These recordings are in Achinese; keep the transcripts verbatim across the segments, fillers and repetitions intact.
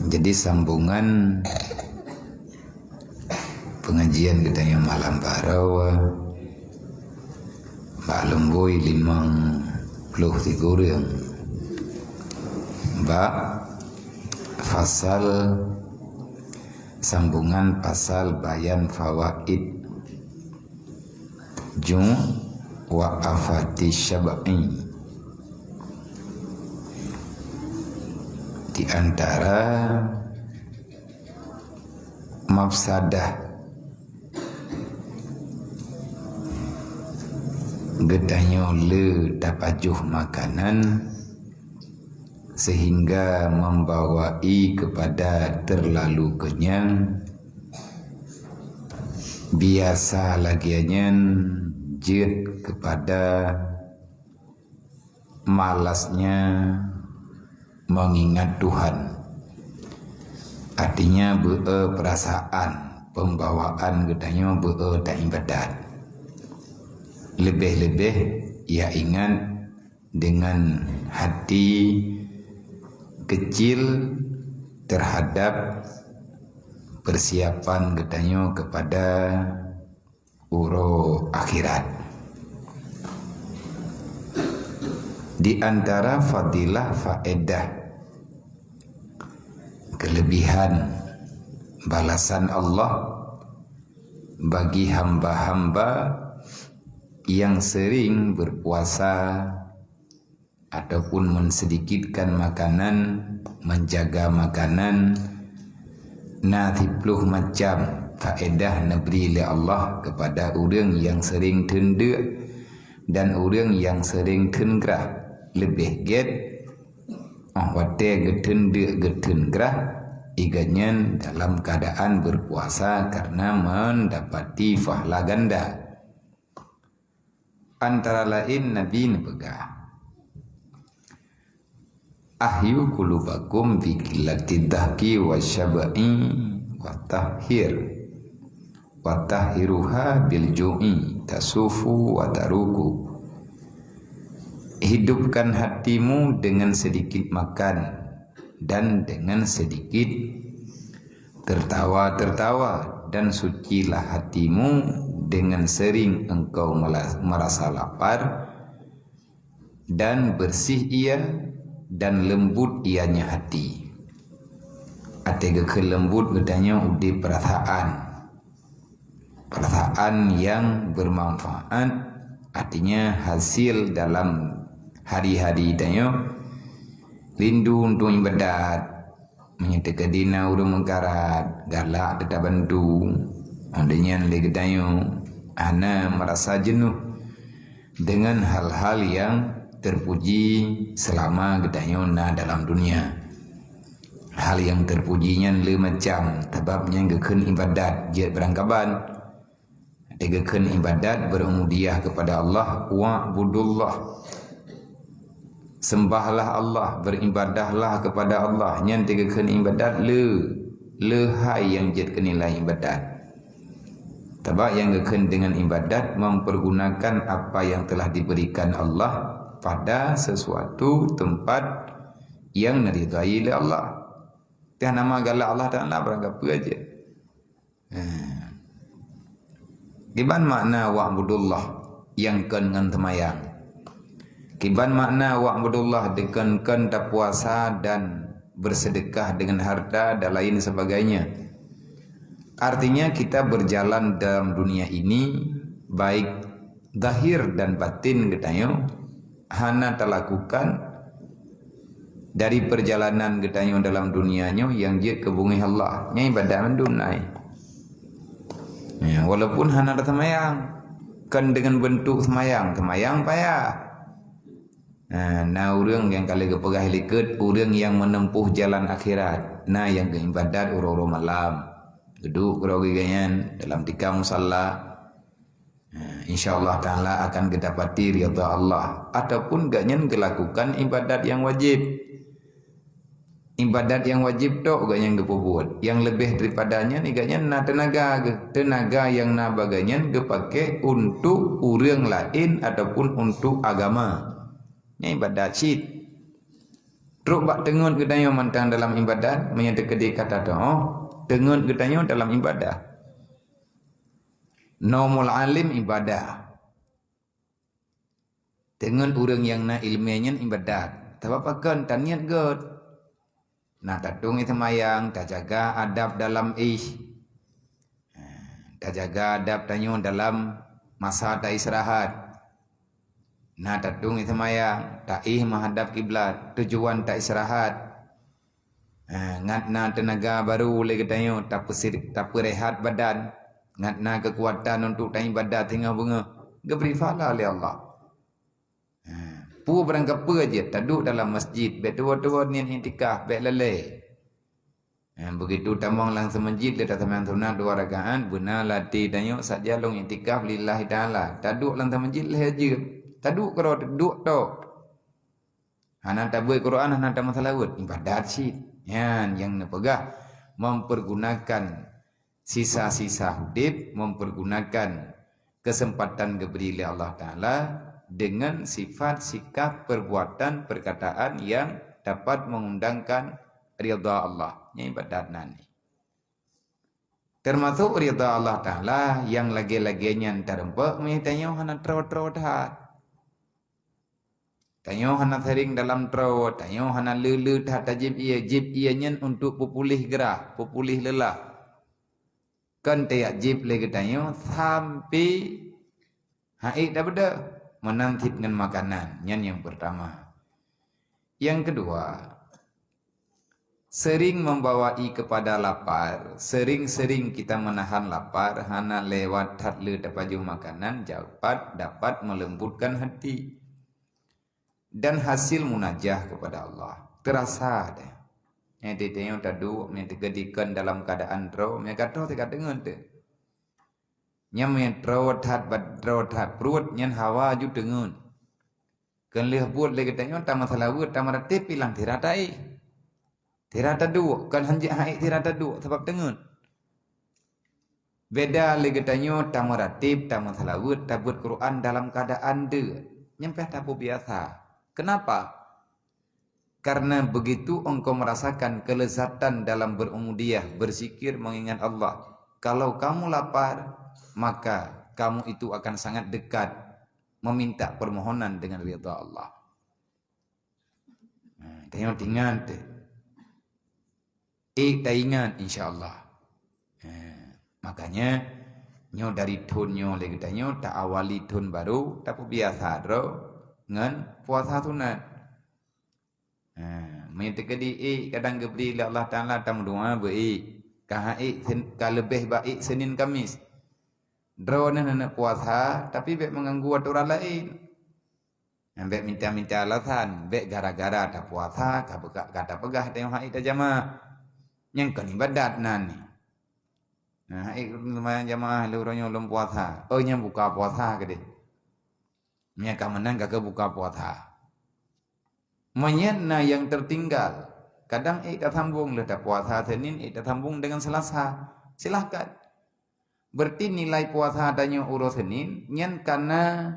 Jadi sambungan pengajian geutanyoe malam baroe bak lumboi limong ploh sikureueng bak fasal sambungan pasal bayan fawaid ju' wa afati syab'i. Di antara mafsadah geutanyoe le tapajoh makanan sehingga membawai kepada terlalu kenyang, biasa lagée nyan jeuet kepada malasnya mengingat Tuhan. Artinya beu-e perasaan pembawaan geutanyoe beu-e taibadat. Lebih-lebih ia ingat dengan hati kecil terhadap persiapan geutanyoe kepada uroe akhirat. Di antara fadilah faedah kelebihan balasan Allah bagi hamba-hamba yang sering berpuasa ataupun mensedikitkan makanan, menjaga makanan, na siploh macam faedah neubri lé Allah kepada ureuëng nyang sering theun deuk dan ureuëng nyang sering theun grah. Leubeh gét, óh watée geutheun deuk geutheun grah, iganyan dalam keadaan berpuasa karena mendapati pahala ganda. Antara laén Nabi neupeugah, "Ahyu qulubakum bi qillatid dahki wa syab'i wa tahhir, wa tahhiruha bil ju'i tasufu wa taruku." Hidupkan hatimu dengan sedikit makan dan dengan sedikit tertawa-tertawa, dan sucilah hatimu dengan sering engkau mela-, merasa lapar, dan bersih ia, dan lembut ianya hati. Até geukheun lembut geutanyoe udeb perasaan. Perasaan yang bermanfaat, artinya hasil dalam hari-hari tanyoe rindu untuk ibadat. Meunyoe teukeudi na ureuëng meukarat, galak teutab bantu. Óh lheueh nyan lé geutanyoe hana merasa jenuh dengan hal-hal yang terpuji selama geutanyoe na dalam dunia. Hal yang terpuji nyan le macam, sabab nyan geukheun ibadat jeuet beurangkaban. Teugeukheun ibadat berubudiah kepada Allah, wa'budullah. Sembahlah Allah, beribadahlah kepada Allah. Nyan teugeukheun ibadat le, le hai nyang jeuet keu nilai ibadat. Sabab nyang geukheun dengan ibadat mempergunakan apa yang telah diberikan Allah pada sesuatu tempat yang diridhai lé Allah. Teuh nama galak Allah Taala barang gapeue aja. Ha. Kiban makna wa'budullah nyang kon ngon seumayang? Kiban makna wa'budullah dikeun kon tapuasa dan bersedekah dengan harta dan lain sebagainya? Artinya kita berjalan dalam dunia ini baik zahir dan batin geutanyoe hana talakukan dari perjalanan geutanyoe dalam dunia nyoe nyang jeuet keu beungéh Allah. Nyan ibadat mandum nai. Ya, walaupun hana taseumayang, kan dengan bentuk seumayang, seumayang payah. Nah, na ureuëng nyang ka lheueh geupeugah likot, ureuëng nyang menempuh jalan akhirat, na nyang geuibadat uroe-uroe malam. Geuduek keudroe geuganyan dalam tika musalla. Ha, insya Allah Taala akan geudapati ridha Allah. Ataupun gobnyan geulakukan ibadat nyang wajéb. Ibadat nyang wajéb tok gobnyan geupeubuet. Nyang leubeh daripada nyan, gobnyan na teunaga geuh. Teunaga nyang na bak gobnyan geupaké untuk ureuëng laén ataupun untuk agama. Nyan ibadat cit. Trok bak teungeut geutanyoe mantong dalam ibadat, meunyoe teukeudi kata toh, teungeut geutanyoe dalam ibadat. Naumul alim ibadah. Teungeut ureuëng nyang na iéleumé nyan ibadat. Sabab pakon? Taniet gét. Na tatueng seumayang, tajaga adab dalam iéh. Ha, tajaga adab tanyoe dalam masa taistirahat. Na tatueng seumayang, taéh meuhadab kiblat, tujuan taistirahat. Ha, ngat na teunaga baru lé geutanyoe, tapeusir-, tapeurehat badan. Ngat na keukuatan untuk taibadat singoh beungoh. Geubri pahala lé Allah. Ha, peue barang kapeue jeuet, taduek dalam masjid, bék tuwoe-tuwoe niet iktikaf, bék lalée. Ha, beugitu tamong lam masjid lé taseumayang sunat dua rakaat, beuna lam até tanyoe saja lôn iktikaf lillahi ta'ala. Taduek lam masjid lhée jeuem. Taduek keudroe, duek tok. Hana tabeuet Quran, hana tameuseulaweuet, ibadat cit. Nyan nyang neupeugah mempergunakan sisa-sisa udeb, mempergunakan kesempatan geubri lé Allah Taala dengan sifat, sikap, perbuatan, perkataan yang dapat mengundangkan ridha Allah. Nyan ibadat nan. Termasuk ridha Allah Taala nyang lagée-lagée nyan tareumpok meunyoe tanyoe hana troe-troe that. Tanyoe hana sering dalam troe, tanyoe hana le-le that tajieb ié. Jieb ié nyan untuk peupuléh geurah, peupuléh leulah. Kon tajak jieb lé geutanyoe sampai haiek tabeudôh, meunan cit ngon makanan. Nyan nyang peurtama. Nyang keudua, sering membawai kepada lapar, sering-sering kita menahan lapar, hana lewat that le tapajoh makanan, dapat, dapat melembutkan hati. Dan hasil munajah kepada Allah. Teurasa deh. Nyang teudeungoe taduek, nyang teukeudi kon dalam keuadaan droe, nyang ka troh teuka deungon teuh. Nyang meunyoe droe that bak droe that pruet, nyan hawa ju teungon. Kon lheueh buet lé geutanyoe tameuseulaweuet, tameurateb ilang sira taéh. Sira taduek, kon hanjeuet haiek sira taduek sabab teungon. Beda lé geutanyoe tameurateb, tameuseulaweuet, tabeuet Quran dalam keuadaan deuk. Nyan pih tapeubiasa. Kenapa? Karena begitu engkau merasakan kelezatan dalam berubudiyah, berzikir, mengingat Allah. Kalau kamu lapar, maka kamu itu akan sangat dekat meminta permohonan dengan ridha Allah. Ha, tanyoe ingat. Ék taingat, insya Allah. Ha, makanya, nyoe dari thon nyoe lé geutanyoe, ta awali thon baru, tapeubiasa droe ngon puasa sunat. Ha, meunyoe teukeudi ék kadang geubri lé Allah Taala, tameudoa beu ék. Ka haiek sen-, ka leubeh bak ék Senin Kamis. Droeneuh neuneuk puasa, tapi bék meuganggu atoran laén. Bék minta-minta alasan, bék gara-gara tapuasa ka beuka-, ka tapeugah tanyoe haiek tajamaah. Nyan kon ibadat nan ni. Nah, haiek seumayang jamaah lheueh uroe nyoe lôn puasa. Oh, nyan buka puasa keudeh. Meunyo ka meunan ka keuh buka puasa. Meunyo na nyang tertinggal, kadang ék tasambong lheueh tapuasa Senin, ék tasambong deungon Selasa. Silahkan. Berarti nilai puasa tanyoe uroe Senin nyan kana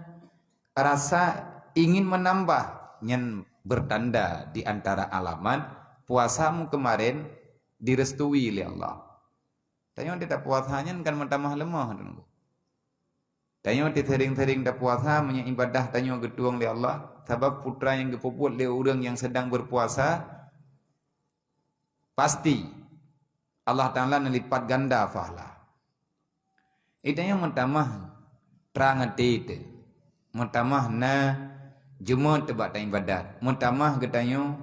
rasa ingin menambah, nyan bertanda di antara alamat puasamu kemarin direstui lé Allah. Tanyoe teutab puasa nyan kan meutamah leumoh, Teungku. Tanyoe teusereng-sereng tapuasa meunyoe ibadah tanyoe geutueng lé Allah, sabab putra nyang geupeubuet lé ureuëng nyang sedang berpuasa, pasti Allah Taala neulipat ganda pahala. Geutanyoe meutamah trang até teuh, meutamah na jeumeut teuh bak taibadat, meutamah geutanyoe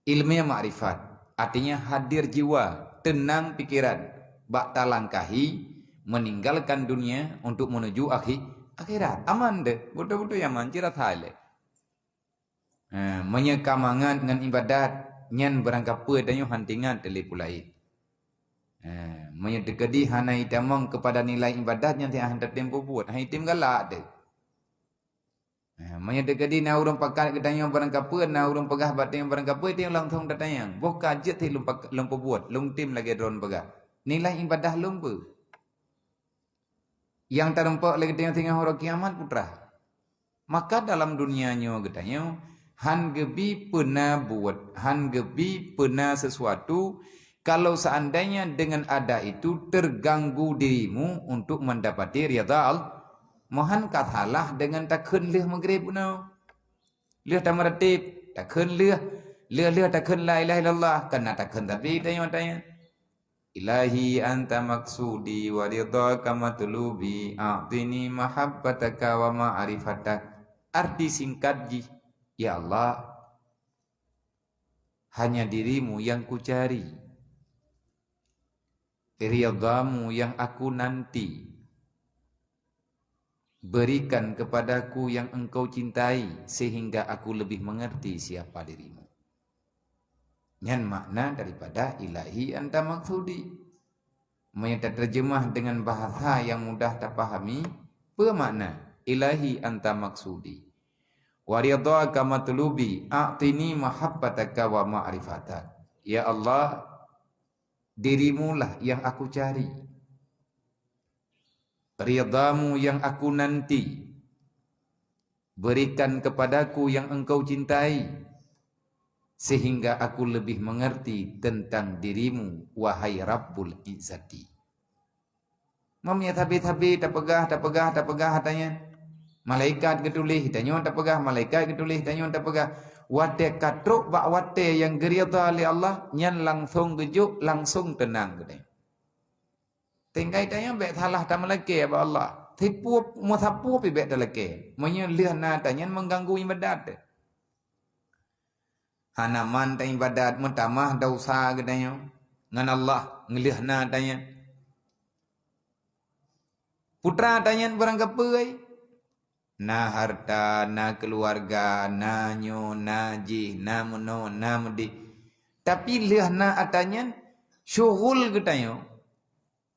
ileumèe makrifat, artinya hadir jiwa, teunang pikeran, bak talangkahi meninggalkan dunia untuk menuju akhi-, akhirat. Aman deh, beutôi-beutôi aman, cit rasa ilèe. Ha, meunyoe ka mangat ngon ibadat, nyan barangkapeue tanyoe han teuingat teuh lé peue laén. Ha, meunyoe teukeudi hana itamong keupada nilai ibadat, nyan siat han tatem peubuet, han item galak teuh. Ha, meunyoe teukeudi na ureuëng pakat geutanyoe barangkapeue, na ureuëng peugah bak tanyoe barangkapeue, tanyoe langsong tatanyong, "Boh ka jeuet lôn pak-, lôn peubuet, lôn tem lagèe droeneuh peugah? Nilai ibadah lôn peue?" Nyang tarumpok lé geutanyoe singoh uroe kiamat, putra. Maka dalam dunia nyoe geutanyoe Han geubi peuna buet, han geubi peuna sesuatu, kalau seandainya dengan ada itu terganggu dirimu untuk mendapati ridha Allah. Meuhan ka salah dengan takheun lheueh Maghrib bunoe. Lheueh tameuratéb, takheun lheueh, lheueh-lheueh takheun la ilaha illallah, kana takheun tapi tanyoe-tanyoe. Ilahi anta maksudi wa ridhaka matlubi, a'tini mahabbataka wa ma'rifatak. Arti singkat jih, ya Allah, hanya dirimu yang kucari, ridhamu yang aku nanti. Berikan kepadaku yang engkau cintai, sehingga aku lebih mengerti siapa dirimu. Nyan makna daripada ilahi anta maksudi. Meunyoe taterjemah dengan bahasa yang mudah tapahami, peue makna ilahi anta maksudi? Wa ridhaka matlubi, a'tini mahabbataka wa ma'rifatak. Ya Allah, dirimulah yang aku cari. Ridhamu yang aku nanti. Berikan kepadaku yang engkau cintai, sehingga aku lebih mengerti tentang dirimu, wahai Rabbul Izzati. Meunyoe sabe-sabe tapeugah, tapeugah, tapeugah tanyoe, malaikat geutuléh, tanyoe tapeugah, malaikat geutuléh, tanyoe tapeugah. Watée ka trok bak watée nyang geuridha lé Allah, nyan langsong geujok, langsong teunang geutanyoe. Tinggai tanyoe bék salah tameulakée bak Allah. Sipue meusapeue pih bék talakée. Meunyoe lheueh na tanyan meuganggu iébadat. Hana man taiébadat, meutamah desya geutanyoe ngon Allah, ngeulheueh na tanyan. Putra tanyan barangkapeue, na hareuta, na keuluwarga, na nyoe, na jih, na meunoe, na meudéh. Tapi lheueh na ata nyan, syughul geutanyoe.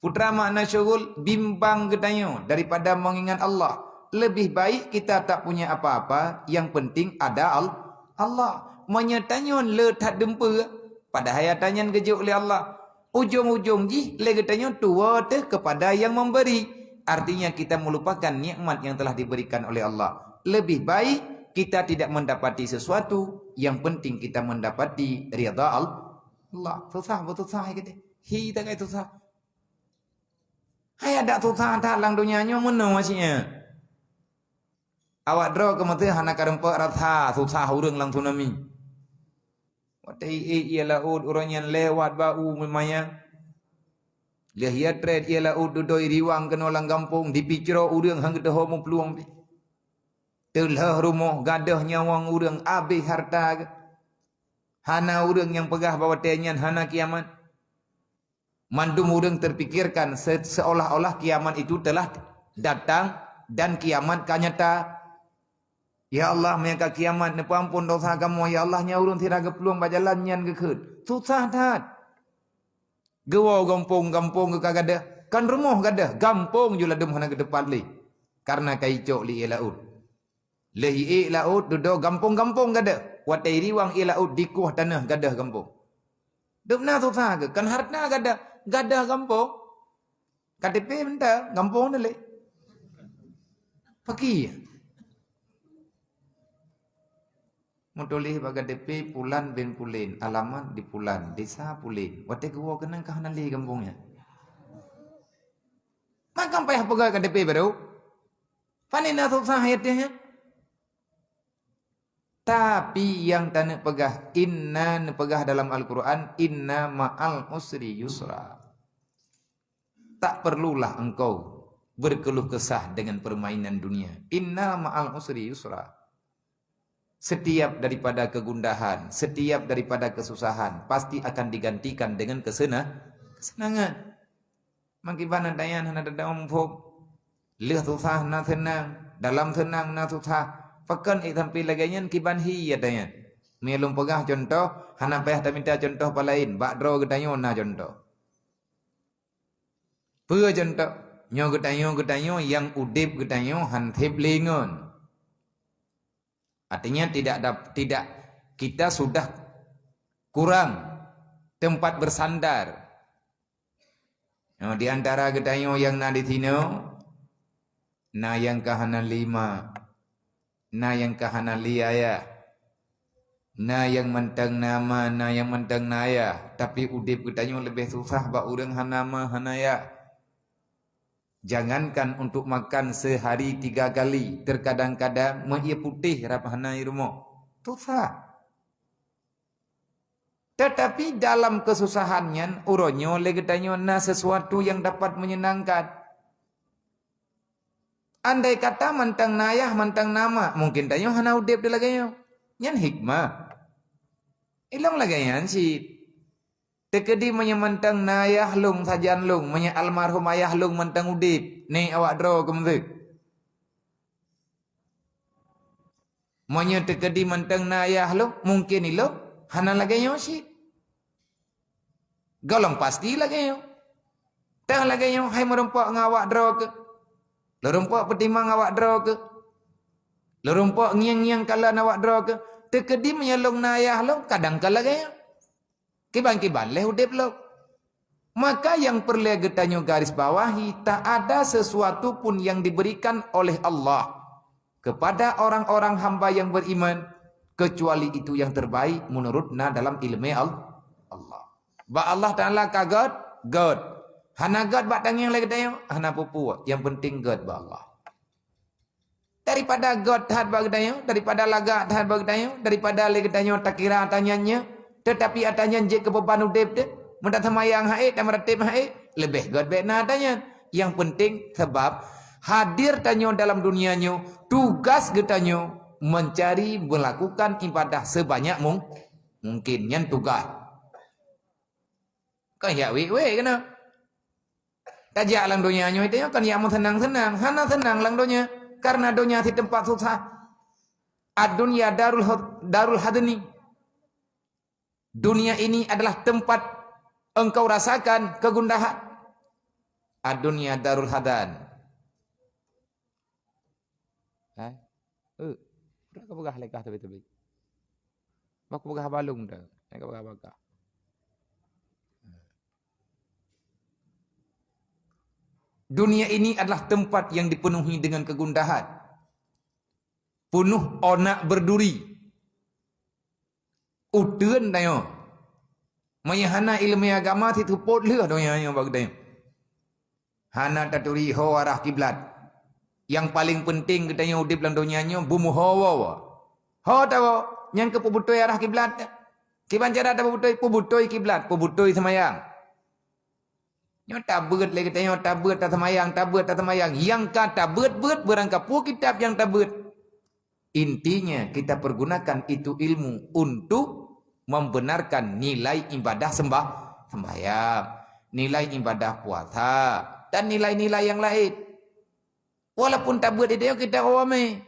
Putra makna syughul, bimbang geutanyoe daripada mengingat Allah. Lebih baik kita tak punya apa-apa, yang penting ada Al-, Allah. Meunyoe tanyoe le that dumpeue, padahai ata nyan geujok lé Allah. Ujong-ujong jih lé geutanyoe tuwoe teuh kepada yang memberi. Artinya kita melupakan nikmat yang telah diberikan oleh Allah. Lebih baik kita tidak mendapati sesuatu, yang penting kita mendapati ridha Al-, Allah. Susah, besusah kita. Hi, tak susah. Hai adak susah that lam donya nyoe meunoe cit nyan. Awak droe keumeusé hana kareumpok rasa susah ureuëng lam tsunami. Watée ié-ié laôt uroe nyan lewat bak u meumayang. Lheueh ié trét ié laôt dudoe riwang keunoe lam gampông dipicro ureuëng han geuteuho meuplueng pih. Teulheueh rumoh gadôh nyawöng ureuëng abéh hareuta geuh. Hana ureuëng nyang peugah bahwa watée nyan hana kiamat. Mandum ureuëng terpikirkan se-, seolah-olah kiamat itu telah datang dan kiamat ka nyata. Ya Allah, meunyoe ka kiamat, neupeuamphon desya kamoe. Ya Allah, nyan ureuëng sira geuplueng bak jalan nyan geukheun. Susah that. Geuwoe gampông-gampông geuka gadôh. Kan rumoh gadôh, gampông ju ladum hana geuteupat lé. Karena ka icok lé ié laôt. Lheueh ié laôt dudoe gampông-gampông gadôh. Watée riwang ié laôt dikueh tanoh gadôh gampông. Dubna susah geuh, kan hareuta gadôh, gadôh gampông. K T P mantong, gampông na lé. Pakri. Meutuléh bak K T P Pulan bin Pulen, alamat di Pulan, desa Pulen. Watée geuwoe keunan ka hana lé gampông nyan. Maka payah peugah K T P baru. Pane na susah ayat nyan. Tapi nyang taneuk peugah, inna neupeugah dalam Al-Quran, "Inna ma'al usri yusra." Tak perlulah engkau berkeluh kesah dengan permainan dunia. Inna ma'al usri yusra. Setiap daripada kegundahan, setiap daripada kesusahan pasti akan digantikan dengan kesena-, kesenangan. Meukiban ata nyan hana teudaum phom. Lheueh susah na seunang, dalam seunang na susah. Pakon ék sampai lagée nyan kiban hi ata nyan. Meunyoe lôn peugah cuntoh, hana payah tamita cuntoh peue laén, bak droe geutanyoe na cuntoh. Peue cuntoh? Nyoe geutanyoe, geutanyoe nyang udeb geutanyoe han seb lé ngon. Artinya tidak dap-, tidak, kita sudah kurang tempat bersandar. Nah, di antara geutanyoe nyang na di sinoe, na nyang ka hana lé ma, na nyang ka hana lé ayah, Na nyang mantong na ma, na nyang mantong na yah, tapi udeb geutanyoe leubeh susah bak ureuëng hana ma, hana yah. Jangankan untuk makan sehari tiga kali, terkadang-kadang meu ie putéh rab hana i rumoh. Susah. Tetapi dalam kesusahan nyan, uroe nyoe lé geutanyoe na sesuatu yang dapat menyenangkan. Andai kata mantong na yah, mantong na ma, mungkin tanyoe hana udeb lagée nyoe. Nyan hikmah. Ilong lagée nyan cit. Teukeudi meunyoe mantong na yah lôn sajan lôn, meunyoe almarhum ayah lôn mantong udeb, nyoe awak droe keumeuseu. Meunyoe teukeudi mantong na yah lôn, mungkin ilong hana lagée nyoe cit. Gohlom pasti lagée nyoe. Teuh lagée nyoe hai meurumpok ngon awak droe keuh. Leurumpok peutimang awak droe keuh. Leurumpok ngieng-ngieng kalon awak droe keuh. Teukeudi meunyoe lôn na yah lôn, kadang ka lagée nyoe. Kiban-kiban lé udeb lom. Maka yang peureulée geutanyoe garis bawahi, tak ada sesuatu pun yang diberikan oleh Allah kepada orang-orang hamba yang beriman, kecuali itu yang terbaik menurut na dalam ilmu Al-, Allah. Bak Allah Taala ka gét, gét. Hana gét bak tangieng lé geutanyoe, hana peue-peue. Yang penting gét bak Allah. Daripada gét that bak geutanyoe, daripada lagak that bak geutanyoe, daripada lé geutanyoe takira ata nyan nyoe, tetapi ata nyan jeuet keu beuban udeb teuh, meudat seumayang hai, dan meuratéb hai, leubeh gét bék na ata nyan. Yang penting, sebab hadir tanyoe dalam dunia nyoe, tugas geutanyoe mencari melakukan ibadah sebanyak mung-, mungkin. Nyan tugas. Kon yak wék-wék keunoe. Tajak lam donya nyoe itu kan yak meuseunang-seunang, hana seunang lam donya, karena donya si tempat susah. Ad-dunya darul hud-, darul hadni. Dunia ini adalah tempat engkau rasakan kegundahan. Ad-dunya darul hadan. Hai. Eh, pernah ka peugah lekah tebi-tebi. Bak peugah balung dah. Ka peugah baka. Dunia ini adalah tempat yang dipenuhi dengan kegundahan. Penuh onak berduri. Uteuen tanyoe. Meunyoe hana ileumé agama, siteupot lheueh donya nyoe bak geutanyoe. Hana taturi ho arah kiblat. Nyang paleng peunteng geutanyoe udeb lam donya nyoe beumeuho woe. Ho tawoe, nyang keu peubeutôi arah kiblat. Kiban cara tapeubutôi, peubutôi kiblat, peubutôi seumayang. Nyoe tabeuet lé geutanyoe, tabeuet taseumayang, tabeuet taseumayang. Nyang ka tabeuet-beuet beurangkapeue kitab nyang tabeuet. Intinya, kita pergunakan itu ilmu untuk membenarkan nilai ibadah sembah-, sembahyang, nilai ibadah puasa, dan nilai-nilai yang lain. Walaupun tabeuet di tanyoe kitab awamé.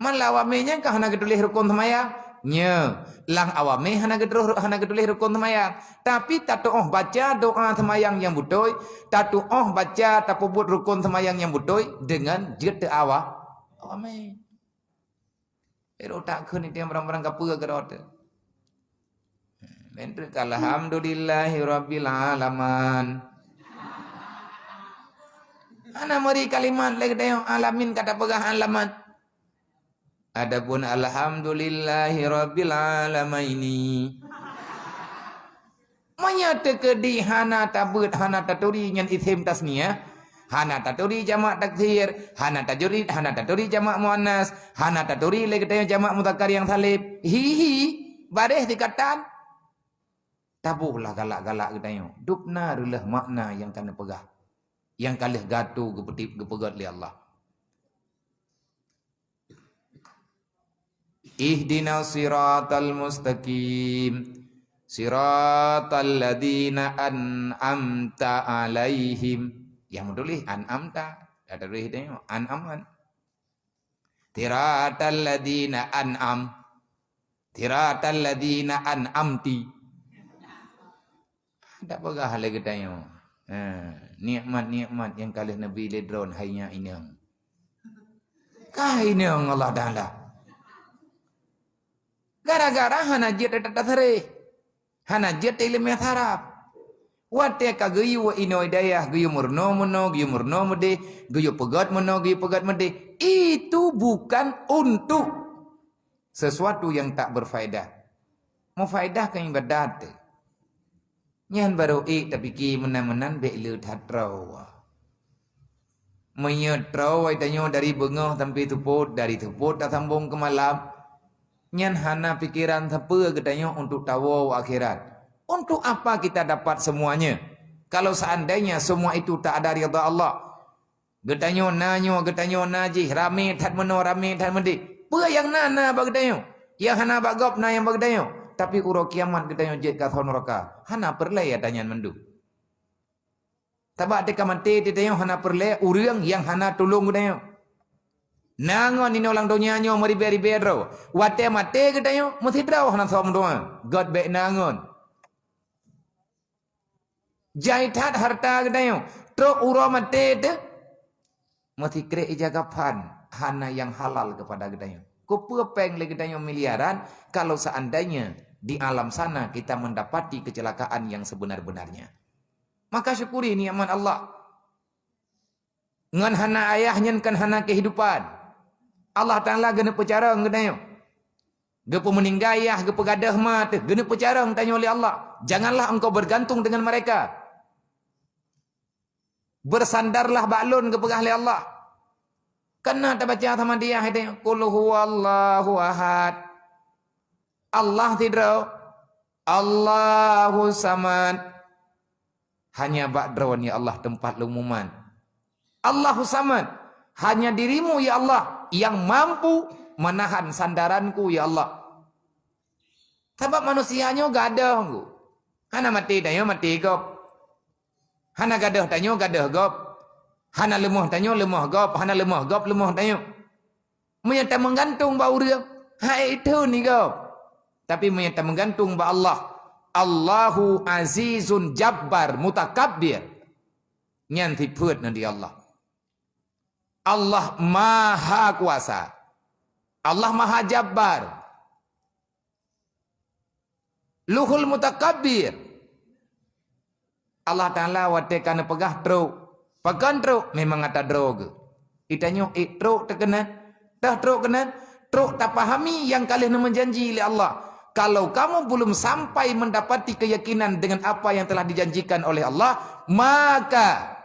Man lam awamé nyan ka hana geutuléh rukon seumayang. Nyo, lam awamé hana geutuléh, hana geutuléh rukon seumayang. Tapi tatuoh baca doa seumayang nyang beutôi, tatuoh baca tapeubuet rukon seumayang nyang beutôi deungon jeuet teu awa-, awamé. Éh, utak kheun itém barang-barang kapeue keudroe teuh. Lén treuk ka alhamdulillahi rabbil alaman. Hana meuri kalimat lé geutanyoe alamin ka tapeugah alamat. Adapun alhamdulillahi rabbil alamaini. Meunyoe teukeudi hana tabeuet, hana taturi nyan isim tasniah, hana taturi jamak taksir, hana tajuri-, hana taturi jamak muannas, hana taturi lé geutanyoe jamak mudzakkar nyang salim. Hihi, bareh sikatan. Tabohlah galak-galak geutanyoe. Dubna reuleueh makna nyang ka neupeugah. Nyang ka lheueh gato geupeuti-, geupeugét lé Allah. Ihdinas siratal mustaqim. Siratal ladzina an'amta 'alaihim. Nyang meutuléh an'amta. Dak tuléh teuh an'aman. Siratal ladzina an'am. Siratal ladzina an'amti. Dak peugah lé geutanyoe. Ha, nikmat-nikmat nyang ka lheueh neubi lé droe hai nyak inong. Ka inong Allah Taala. Gara-gara hana jeuet tasréh. Hana jeuet ileumé saraf. Watée ka geuyue inoe dayah, geuyue meurunoe meunoe, geuyue meurunoe meudéh, geuyue peugét meunoe, geuyue peugét meudéh, itu bukan untuk sesuatu yang tak berfaedah. Mufaedah keu ibadat teuh. Nyan barô ék tapike meunan-meunan bék le that troe. Meunyoe troe tanyoe dari beungoh sampai seupôt, dari seupôt tasambong keu malam, nyan hana pikeran sapeue geutanyoe untuk tawoe u akhirat. Untuk apa kita dapat semuanya, kalau seandainya semua itu tak ada ridha Allah? Geutanyoe na nyoe, geutanyoe na jih, ramé that meunoe, ramé that meudéh. Peue nyang na, na bak geutanyoe. Nyang hana bak gob, na nyang bak geutanyoe. Tapi uroe kiamat geutanyoe jeuet ka soe nuraka. Hana peureulée ata nyan mandum. Sabab teuka maté geutanyoe hana peureulée ureuëng nyang hana tulông geutanyoe. Na ngon inoe lam donya nyoe meuribée-ribée droe. Watée maté geutanyoe, meusidroe hana soe meudoá. Göt bék na ngon. Jai that hareuta geutanyoe, trok uroe maté teuh, meusikrek ija kafan, hana nyang halal keupada geutanyoe. Keupeue péng lé geutanyoe miliaran, kalau seandainya di alam sana kita mendapati kecelakaan yang sebenar-benarnya? Maka syukuri nikmat Allah. Ngon hana ayah nyan kan hana kehidupan. Allah Taala geuneuk peucarông geutanyoe. Geupeumeuninggai yah, geupeugadôh ma teuh, geuneuk peucarông tanyoe lé Allah. Janganlah engkau bergantung dengan mereka. Bersandarlah bak Lôn, geupeugah lé Allah. Kana tabaca sama dia, "Qul huwallahu ahad." Allah sidroe. Allahu samad. Hanya bak Droe, ya Allah, teumpat lôn mumat. Allahu samad. Hanya diri-Mu, ya Allah, yang mampu menahan sandaranku, ya Allah. Sabab manusia nyoe gadôh, Teungku. Hana maté tanyoe, maté gob. Hana gadôh tanyoe, gadôh gob. Hana leumoh tanyoe, leumoh gob. Hana leumoh gob, leumoh tanyoe. Meunyoe tameugantung bak ureuëng, hai itu ni gob. Tapi meunyoe tameugantung bak Allah, Allahu Azizun Jabbar Mutakabbir. Nyan sifeuet nan di Allah. Allah Maha Kuasa. Allah Maha Jabbar. Luhul Mutakabbir. Allah Taala watée ka neupeugah trok, pakon trok, memang ata droe geuh. Geutanyoe ék trok teuh keunan, teuh trok keunan, trok tapahami nyang ka lheueh neumeujanji lé Allah. Kalau kamu belum sampai mendapati keyakinan dengan apa yang telah dijanjikan oleh Allah, maka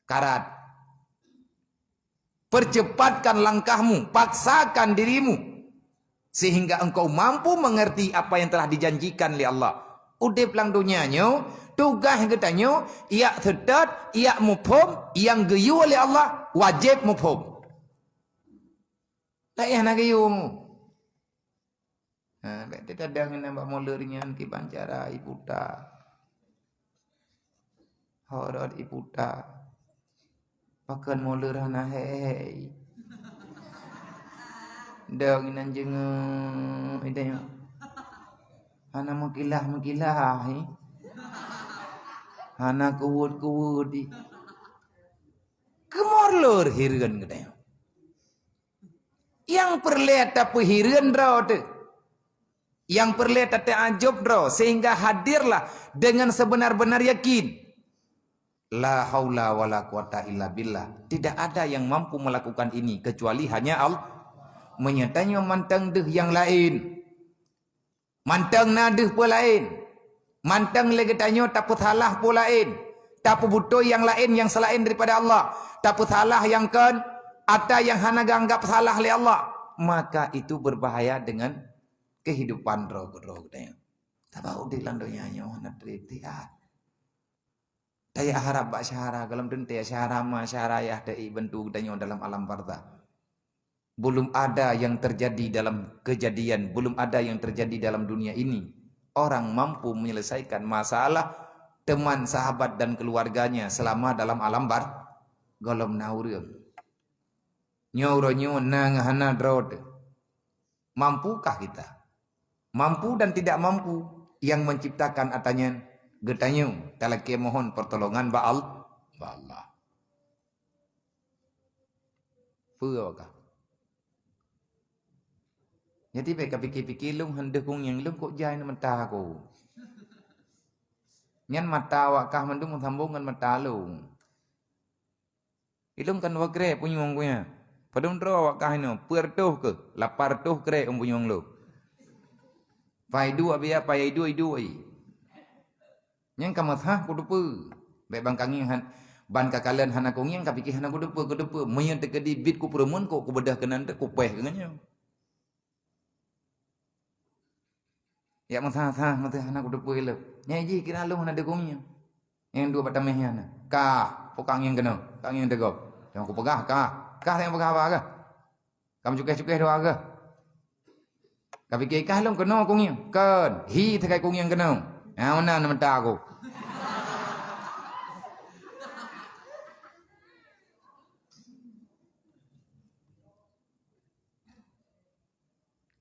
karat. Percepatkan langkahmu, paksakan dirimu, sehingga engkau mampu mengerti apa yang telah dijanjikan lé Allah. Udeb lam donya nyoe, tugaih geutanyoe, jak seutôt, jak muphom nyang geuyue lé Allah, wajéb muphom. Laén hana geuyue. Ha, bék teuka dong inan bak mulod nyan kiban cara iputa. Horot iputa. Pakon mulod hana hei. Dong inan jeungeu, ida nyoe. Hana meukilah-meukilah, hi. Hana kuwot-kuwot, hi. Keumulod hireuen geutanyoe. Nyang peureulée tapeuhireuen droe teuh. Nyang peureulée tateuajob droe, sehingga hadirlah dengan sebenar-benar yakin. La haula wala quwata illa billah. Tidak ada yang mampu melakukan ini kecuali hanya Allah. Meunyoe tanyoe mantong deuh nyang laén. Mantong na deuh peue laén. Mantong lé geutanyoe tapeusalah peue laén. Tapeubutôi nyang laén nyang seulaén daripada Allah. Tapeusalah nyang kon ata nyang hana geuanggab salah lé Allah. Maka itu berbahaya dengan kehidupan droe keudroe geutanyoe. Sabab udeb lam donya nyoe hana teuikhtiar. Tajak harab bak syedara, gohlom teuntée syedara ma, syedara yah teuibantu geutanyoe dalam alam barzakh. Belum ada yang terjadi dalam kejadian, belum ada yang terjadi dalam dunia ini. Orang mampu menyelesaikan masalah teman, sahabat, dan keluarganya selama dalam alam bar-, gohlom na ureuëng. Nyoe uroe nyoe na ngon hana droe teuh. Mampukah kita? Mampu dan tidak mampu, yang menciptakan ata nyan geutanyoe, talakée mohon pertolongan bak Al-, bak Allah. Peue awak kah? Jadi bék ka pike-pike lôn han deuh kunyeng lôn kok jai mata aku. Nyan mata awak kah mandum sambong ngon mata lôn. Ilôn kan dua krek punyueng kuya. Padum droe awak kah inoe, peuet reutôh keuh, lapan reutôh krek ôn punyueng lôn. Pai duek biya, pai duek, duek. Nyang ka meuthah kuteupeue. Bèk ban ka ngieng han, ban ka kalon hana kungieng, ka pike hana kuteupeue, kuteupeue. Meunyoe teukeudi bit kupeureumeun, kok kubeudoh keunan teuh, kupéh keu nyoe. Yak meuthah-thah, meuthah hana kuteupeue lé. Nyang jih kira lôn hana deungoe. Nyang dua batang meh nyan. Ka, po ka ngieng keunoe, ka ngieng teugop. Nyang kupeugah ka. Ka nyang peugah haba kah? Ka meucukeh-cukeh dua kah? Ka pike kah lôn keunoe kungieng? Kon, hi teukai kungieng keunoe. Ha, meunan mata aku.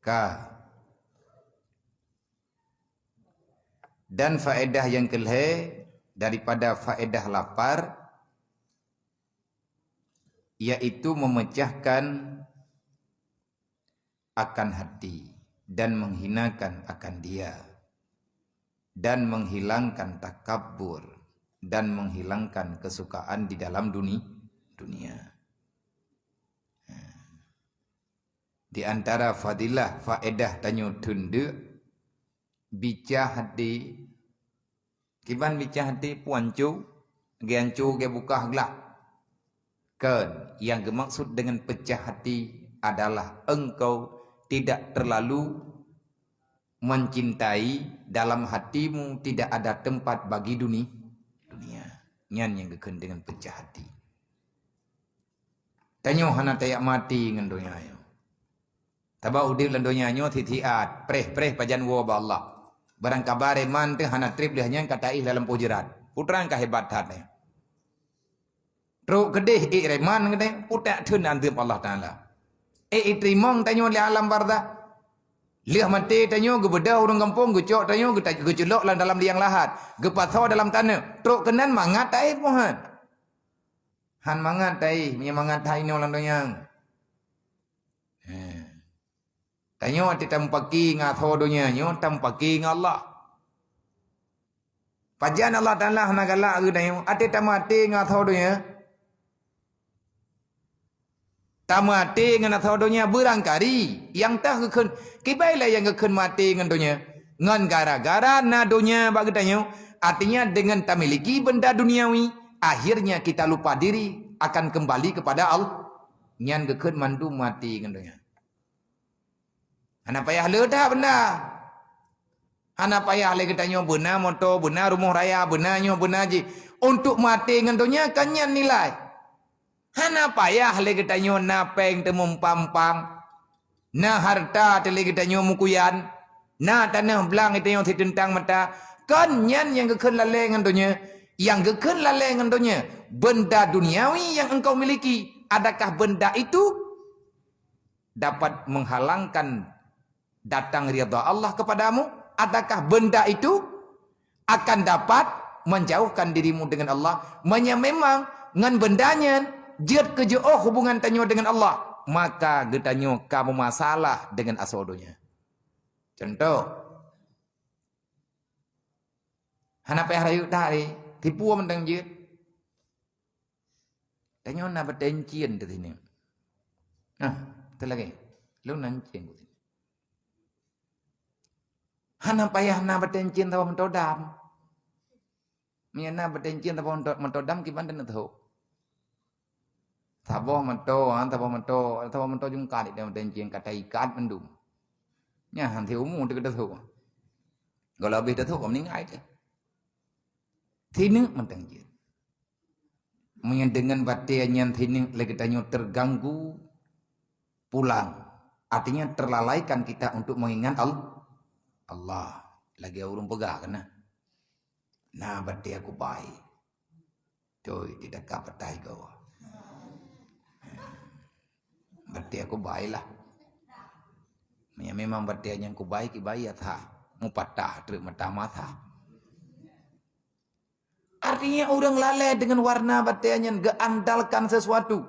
Ka. Dan faedah yang kelhèe daripada faedah lapar, yaitu memecahkan akan hati dan menghinakan akan dia dan menghilangkan takabur dan menghilangkan kesukaan di dalam duni-, dunia. Di antara fadilah faedah tanyoe teundeuk, bica hati. Kiban bica hati, peue anco, geuanco, geubukah glak. Kon, yang geumaksud dengan pecah hati adalah engkau tidak terlalu mencintai, dalam hatimu tidak ada tempat bagi duni-, dunia. Nyan nyang geukheun dengan pecah hati. Tanyoe hana tajak maté ngon donya nyoe. Sabab udeb lam donya nyoe sit-siat, preh-preh pajan woe bak Allah. Barang ka ba iman teuh hana treb lheueh nyan ka taéh lam lampôh jeurat. Peue trang ka hebat that nyoe. Trok keudeh ék iman keudeh, putak theun azeub Allah Taala. Ék iteurimong tanyoe lé alam barzakh. Lheueh maté tanyoe geubeudôh ureuëng gampông, geucok tanyoe geuta-, geuculok lam dalam liang lahat, geupasoe dalam taneuk. Trok keunan mangat taéh poh nyan. Han mangat taéh, meunyoe mangat that inoe lam donya. He. Tanyoe até tameupaki ngon asoe donya nyoe, tameupaki ngon Allah. Pajan Allah Taala hana galak keu tanyoe, até tamaté ngon asoe donya. Tamaté ngon asoe donya beurangkari, nyang teuh geukheun, kiban lé nyang geukheun maté ngon donya. Ngon gara-gara na donya bak geutanyoe, artinya dengan tamiliki benda duniawi, akhirnya kita lupa diri akan kembali kepada Allah. Nyan geukheun mandum maté ngon donya. Hana payah le that benda. Hana payah lé geutanyoe beuna moto, beuna rumoh raya, beuna nyoe, beuna jih. Untuk maté ngon donya kan nyan nilai. Hana payah lé geutanyoe na péng teumumpang-pang, na harta teuh lé geutanyoe meukuyan, na tanoh blang geutanyoe siteuntang mata. Kon nyan nyang geukheun lalée ngon donya. Nyang geukheun lalée ngon donya, benda duniawi yang engkau miliki, adakah benda itu dapat menghalangkan datang ridha Allah kepadamu? Adakah benda itu akan dapat menjauhkan dirimu dengan Allah? Meunyoe memang ngon benda nyan jeuet keu jiôh hubungan tanyoe dengan Allah, maka geutanyoe ka meumasalah dengan asoe donya. Contoh, hana payah rayeuk that, tipu mantong jeuet. Tanyoe na batée cien teuh sineuk. Nah, teuh lagée. Lôn na cien ku sineuk. Hana payah na batée cien saboh meuto dam. Meunyoe na batée cien saboh meuto, meuto dam kiban taneuk teuhok. Saboh meuto, ha, saboh meuto, saboh meuto jungkat di batée cien ka taikat mandum. Nyan han siumu teuh teuhok. Kalau habéh teuhok, meuninggai teuh. Sineuk mantong jeuet. Meunyoe deungon batée nyan sineuk lé geutanyoe teuganggu pulang, artinya terlalaikan kita untuk mengingat Al-, Allah. Lagée ureuëng peugah keunan, "Na batée aku bai, toi tidak kapatah igoe." Batée aku bai lah. Meunyoe memang batée nyang kubai, kibai ya that, mupatah treuk mata masa. Artinya, ureuëng lalée deungon warna batée nyan geuandalkan sesuatu.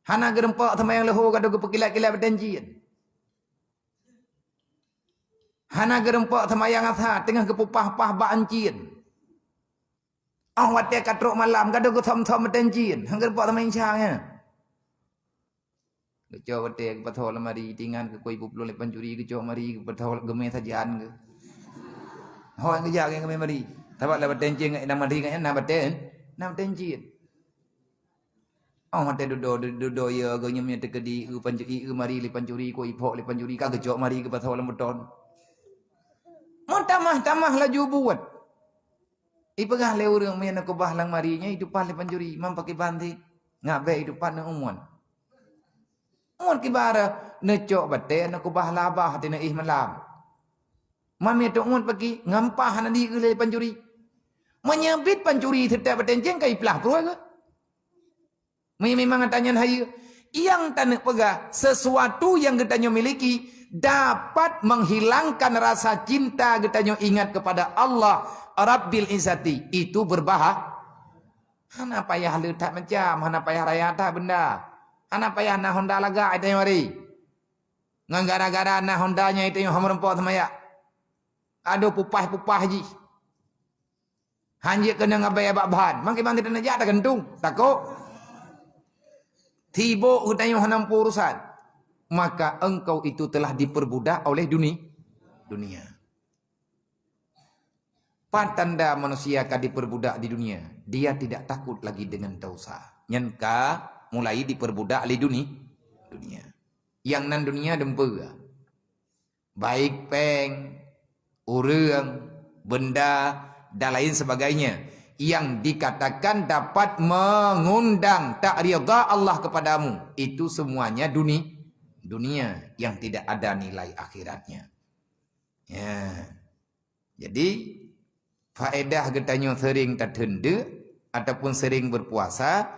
Hana geurumpok seumayang leuhô gadôh geupeukilat-kilat batée cien. Hana geurumpok seumayang asa teungoh geupupah-pah bak cien. Óh watée ka trok malam gadôh geusom-som batée cien, hana geurumpok seumayang isya nyan. Geucok watèe geupasoe lam mari, tingan keu kôi peuet plôh lé pancuri, geucok mari geupasoe geumè sajan geuh. Ho nyang geujak nyang geumè mari. Sabab lam batèe cing, lam mari nyan na batèe, na batèe cit. Oh, watèe dudoe, dudoe, ya, geuh nyoe teukeudi, eu pancuri, eu mari lé pancuri, kôi ipok lé pancuri, ka geucok mari geupasoe lam beuton. Meutamah-tamah laju buet. Ipeugah lé ureueng, "Meunyoe neukeubah lam mari nyoe, itupat lé pancuri, man pakriban cit? Ngat bèk itupat, neuumon." Umon kiban neucok batèe, neukeubah lam babah, teuh neuéh malam. Man meunyoe teuumon paki, ngat bèk hana dieu lé pancuri. Meunyoe bit pancuri seutôt batèe cing, ka iplah pruet geuh. Meunyoe memang ata nyan hayeue, nyang taneuk peugah, sesuatu yang geutanyoe miliki dapat menghilangkan rasa cinta geutanyoe ingat kepada Allah Rabbil Izzati, itu berbaha-, hana payah le that macam, hana payah raya that benda, hana payah na honda lagak tanyoe hari. Ngon gara-gara na honda nyan tanyoe hana meureumpok seumayang. Adoh pupah-pupah jih. Hanjeuet keunong abèe bak ban. Mangkeuban teuh neujak tagantung, takot. Sibok geutanyoe hana muphom urusan. Maka engkau itu telah diperbudak oleh duni-, dunia. Pat tanda manusia ka diperbudak di dunia? Dia tidak takut lagi dengan dosa. Nyan ka mulai diperbudak lé duni-, dunia. Nyang nan dunia dumpeue. Baik péng, ureueng, benda, dan lain sebagainya yang dikatakan dapat mengundang tak ridha Allah kepadamu, itu semuanya duni-, dunia yang tidak ada nilai akhiratnya. Ya. Jadi, faedah geutanyoe sering tatheun deuk ataupun sering berpuasa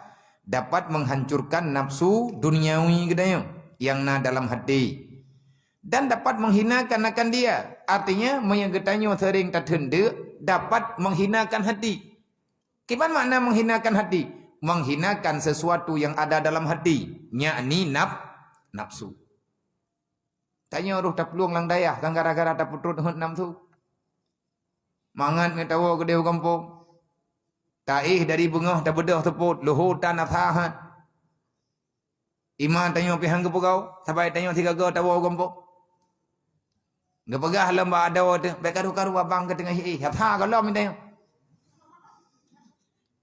dapat menghancurkan nafsu duniawi geutanyoe yang na dalam hati dan dapat menghinakan akan dia. Artinya, meunyoe geutanyoe sering tatheun deuk, dapat menghinakan hati. Kiban makna menghinakan hati? Menghinakan sesuatu yang ada dalam hati, yakni naf-, nafsu. Tanyoe roh taplueng lam dayah kan gara-gara tapeutrok heuet nafsu. Mangat meuet tawoe keudéh u gampông. Taéh dari beungoh tabeudôh seupôt, leuhô tan asa that. Iman tanyoe pih han geupeugoe, sabai tanyoe sigoe-goe tawoe u gampông. Geupeugah lom bak adoe teuh, "Bèk karu-karu abang ka teungoh éh, asa gohlom tanyoe."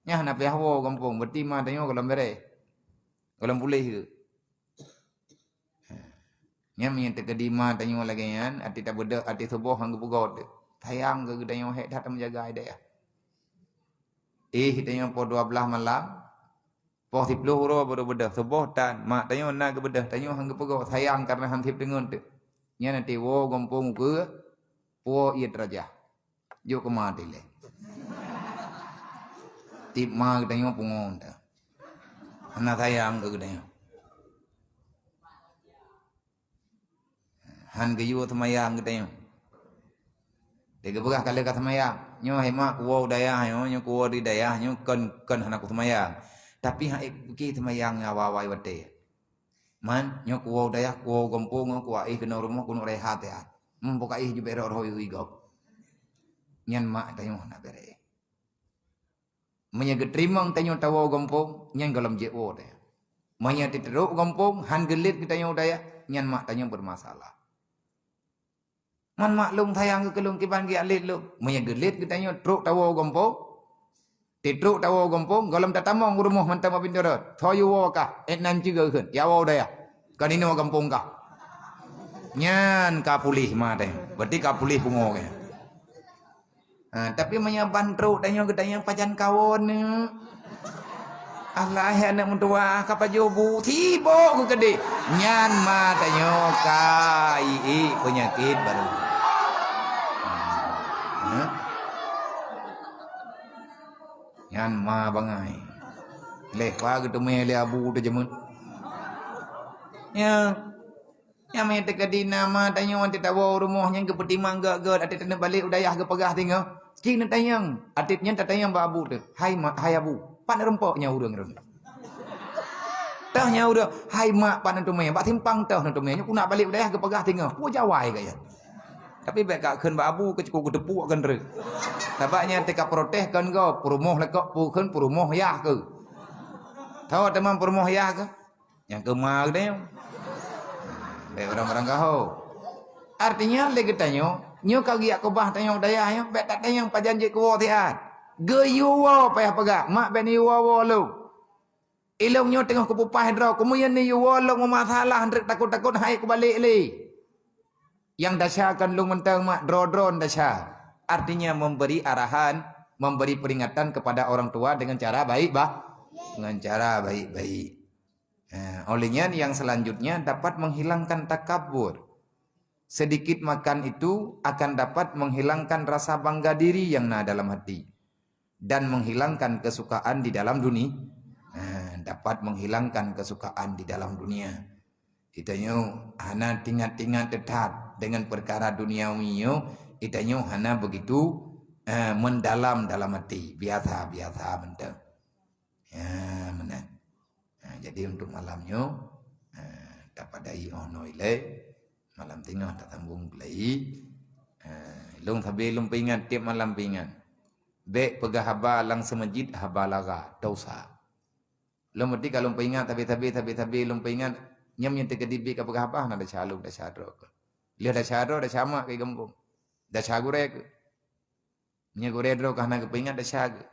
Nyan hana payah woe u gampông, berarti iman tanyoe gohlom bèrèh. Gohlom puléh geuh. Nyan meunyoe teukeudi ma tanyoe lagèe nyan, até tabeudôh, até suboh han geupeugot. Sayang keu geutanyoe, hék that tameujaga dayah. Éh tanyoe poh dua blaih malam, poh siplôh uroe baru beudôh, suboh tan, ma tanyoe na geubeudôh, tanyoe han geupeugot, sayang kareuna han sép teungeut teuh. Nyan até woe gampông ukeue, puwoe ié teurajah. Jok keu ma tilèe. Tiep ma geutanyoe pungo teuh. Hana sayang keu geutanyoe. Han geuyue seumayang geutanyoe. Lé geupeugah ka lheueh ka seumayang. Nyoe hai mak, kuwoe u dayah nyoe, nyoe kuwoe di dayah nyoe kon, kon hana kuseumayang. Tapi han ék pike seumayang ngon awai-awai watèe. Man, nyoe kuwoe u dayah, kuwoe u gampông, nyoe kuwoe éh keunoe rumoh, keuneuk rehat-rehat. Muphom ka éh jubèk rot-rot ui gob. Nyan mak tanyoe hana bèrèh. Meunyoe geuteurimong tanyoe tawoe u gampông, nyan gohlom jeuet woe teuh. Meunyoe teutrok u gampông, han geulet geutanyoe u dayah, nyan mak tanyoe beumasalah. Man maklum sayang keu lôn kiban geujak let lôn. Meunyoe geulet geutanyoe trok tawoe u gampông, teutrok tawoe u gampông, gohlom tatamong u rumoh mantong bak pintoe rot. Soe yue woe kah, ék nan ceue kheun, ya woe u dayah. Kon inoe gampông kah. Nyan ka puléh ma teuh. Berarti ka puléh pungo kah. Ha, tapi meunyoe ban trok tanyoe geutanyoe pajan kawon nyoe. Alah, hai aneuk meutuwah, ka pajoh bu, sibok geukeudeh. Nyan ma tanyoe ka ié peunyakét baru. Ha? Nyan ma bangai. Leh pa geuteumé lé abu teuh jameun. Ya. Nyang meuteukadi nama tanyoe, até tawoe u rumoh nyan geupeutimang gèt-gèt, até taneuk balek u dayah geupeugah singoh. Cit neutanyong, até nyan tatanyong bak abu teuh, "Hai ma-, hai abu, pat neureumpok nyan ureueng-ureueng?" "Teuh nyan ureueng." "Hai mak, pat neuteumé?" "Bak simpang teuh neuteumé, nyoe kunak balek u dayah geupeugah singoh." Peue jawai gaya. Tapi bèk kakheun bak abu keu cukôp geuteupuk keu treuk. Sabab nyan teuka protes kon gob, peurumoh lekok pu kheun peurumoh yah keu. Tho teuma peurumoh yah keu. Nyang keuma geutanyoe. Bèk barang-barang gaho. Artinya lé geutanyoe, nyoe ka geujak keubah tanyoe dayah nyoe, bèk tatanyong pajan jeuet keu woe siat. Geuyue woe payah peugah, mak bèk neuyue woe lôn. Ilôn nyoe teungoh kupeupah droe, keumuyan neuyue woe lôn meumasalah, treuk takot-takot hai kubalek lé. Nyang desya kon lôn mantong mak, droe-droe desya. Artinya memberi arahan, memberi peringatan kepada orang tua dengan cara baik bah, dengan cara baik-baik. Nah, oleh nyan yang selanjutnya dapat menghilangkan takabur. Sedikit makan itu akan dapat menghilangkan rasa bangga diri yang na dalam hati dan menghilangkan kesukaan di dalam dunia. Nah, dapat menghilangkan kesukaan di dalam dunia. Geutanyoe hana tingat-tingat teutat dengan perkara duniawi nyoe, geutanyoe hana begitu, eh, mendalam dalam hati, biasa-biasa mantong. Ya, meunan. Ha, jadi untuk malam nyoe, ha, tapadai oh noe ilée, malam teungoh tasambong keulai. Ha, lôn sabe lôn peuingat, tiep malam peuingat. Bèk peugah haba lam seumeujid haba lara, dosa. Lôn meuti ka lôn peuingat, sabe-sabe, sabe-sabe lôn peuingat, nyam nyang teukeudi bèk ka peugah haba, na desya lôn, desya droe keuh. Lheueh desya droe, desya mak keuh gampông. Desya gurée keuh. Meunyoe gurée droe ka hana geupeuingat, desya geuh.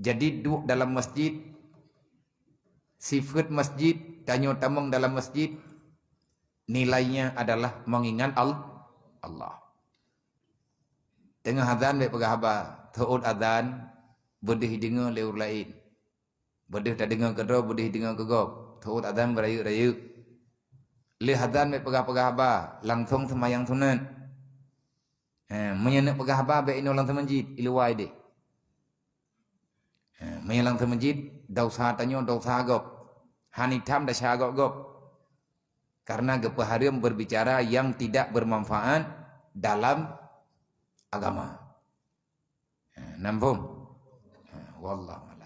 Jadi duek dalam masjid, sifeuet masjid, tanyoe tamong dalam masjid, nilainya adalah mengingat Al-, Allah. Teungoh azan bèk peugah haba, teuôt azan, beudeuh deungoe lé ureueng laén. Beudeuh tadeungoe keudroe, beudeuh deungoe keu gob. Teuôt azan beurayeuk-rayeuk. Lheueh azan bèk peugah-peugah haba, langsong seumayang sunat. Ha, meunyoe neuk peugah haba bèk inoe lam seumeujid, iluwa idéh. Ha, meunyoe lam seumeujid, desya tanyoe desya gob. Hana itam desya gob-gob. Karena geupeuhareuem berbicara yang tidak bermanfaat dalam agama. Ha, na muphom? Ha, wallahu a'lam.